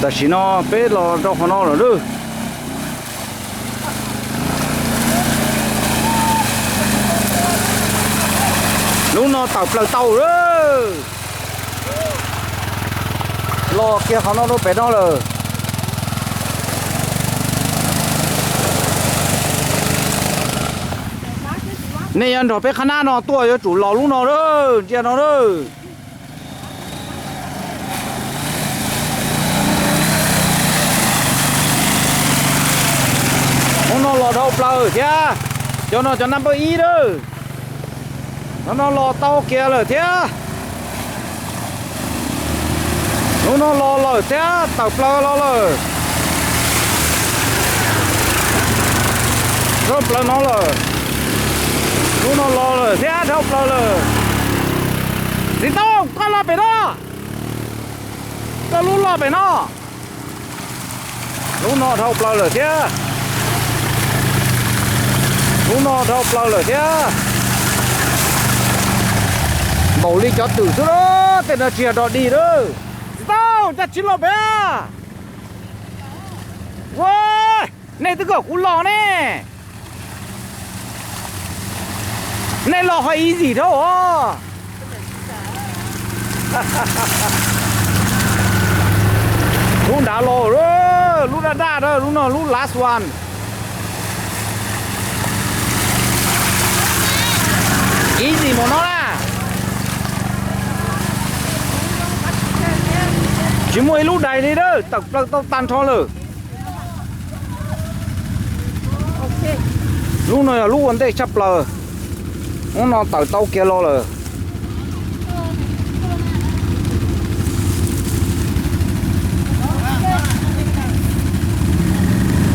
Tam sim no peb los rau qhov no lawm lawm. Lub no tawm plaws tau lawm. Los kiag qhov no rau pem no lawm. Nej yuav nrog peb qhab nab no tuaj yuav tsum los lub no lawm, ntsia no lawm. Lub no los dhau plaws thiab. Cov no cov nab npawb ib lawm. Cov no los tau kiag lawm thiab. Lub no los lawm thiab, tawm plaws los lawm. Dhau plaws no lawm. Lub no los lawm thiab, dhau plaws lawm. Txiv Tauj, koj los pem no. Koj lub los pem no. Lub no dhau plaws lawm thiab. Lub no dhau plaws lawm thiab. Npaum li cov twm xwb lawm, tej no tsis yog dog dig lawm. Txiv Tauj, cas tsis los pem? Ua, nej twb kom kuv los ne. Nej los ho easy dhau os. Lub nrad los, lub daj daj, lub no lub last one. Easy mus no na. Tsis muaj ib lub dais li lawm, tawm plaws tau tag nrho lawm. Lub no yog lub ua ntej tshaj plaws. Lub no tawm tau kiag los lawm.